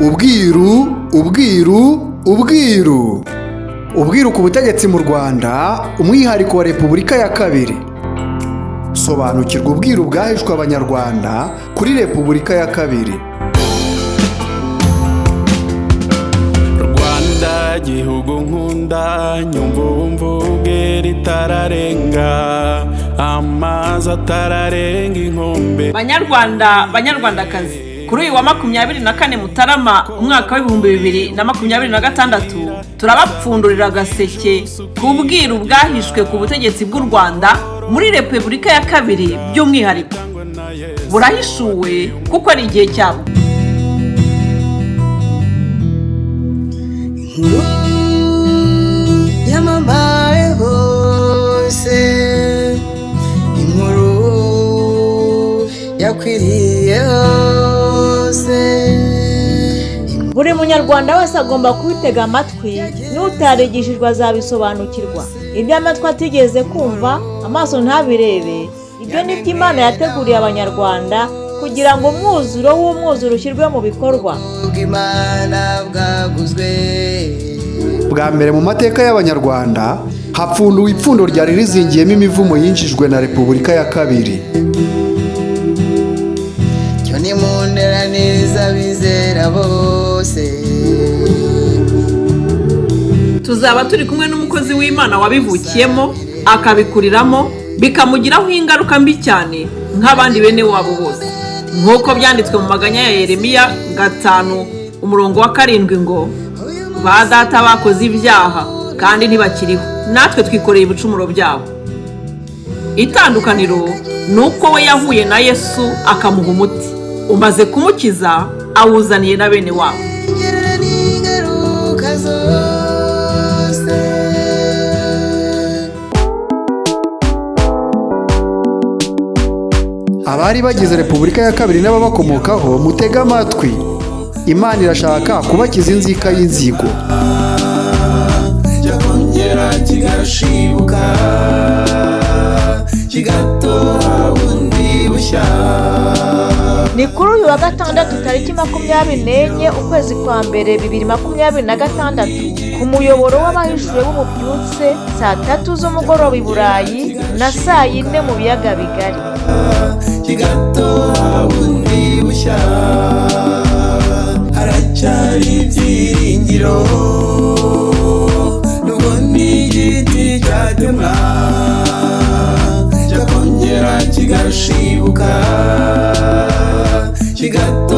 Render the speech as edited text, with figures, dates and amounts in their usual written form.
Ubwiru, ubwiru, ubwiru. Ubwiru ku butegetsi mu Rwanda, umwihariko wa Repubulika ya kabiri. Sobanukirwa ubwiru bwahishwe Abanyarwanda kuri Repubulika ya kabiri. Rwanda gihugu nkunda, nyumva mvuge ritararenga, amazi atararenga inkombe. Banyarwanda, Banyarwandakazi, kuri uyu wa 24 Mutarama umwaka w'2026, turabapfundurira agaseke ku bwiru bwahishwe ku butegetsi bw'u Rwanda muri Repubulika ya kabiri. By'umwihariko burahishuwe kuko ari igihe cyabwo. Inkuru yamamaye hose, inkuru yakwiriye hose. Buri munyarwanda wese agomba kubitega amatwi, n'utarigishijwe azabisobanukirwa. Ibyo amatwi atigeze kumva, amaso ntabirebe, ibyo ni byo Imana yateguriye Abanyarwanda kugira ngo umwuzuro w'umwuzuro ushyirwe mu bikorwa. Bw'Imana bwaguzwe. Bwa mbere mu mateka y'Abanyarwanda hapfunduwe ipfundo ryari rizingiyemo imivumo yinjijwe na Repubulika ya kabiri. Cyo nimunderaniriza abizera bose. Tuzaba turi kumwe n'umukozi w'Imana wabivukiyemo, akabikuriramo, bikamugiraho ingaruka mbi cyane nk'abandi bene wabo bose, nk'uko byanditswe mu maganya ya Yeremiya 5 umurongo wa 7 ngo: "Ba data bakoze ibyaha kandi ntibakiriho, natwe twikoreye ibicumuro byabo." Itandukaniro ni uko we yahuye na Yesu akamuha umuti umaze kumukiza, awuzaniye na bene wabo. Ngerera n'ingaruka zose. Abari bagize Repubulika ya kabiri n'ababakomokaho, mutege amatwi. Imana irashaka kubakiza inzika y'inzigo. Cyakongera kigashibuka, kigatoha bundi bushya. Ni kuri uyu wa gatandatu tariki 24 ukwezi kwa mbere 2026, ku muyoboro w'abahishuwe b'ububyutse, saa 3 z'umugoroba i Burayi na saa 4 mu biyaga bigari. Kigatoha bundi bushya, haracyari ibyiringiro nubwo n'igiti cyatemwa, cyakongera kigashibuka, kigatoha.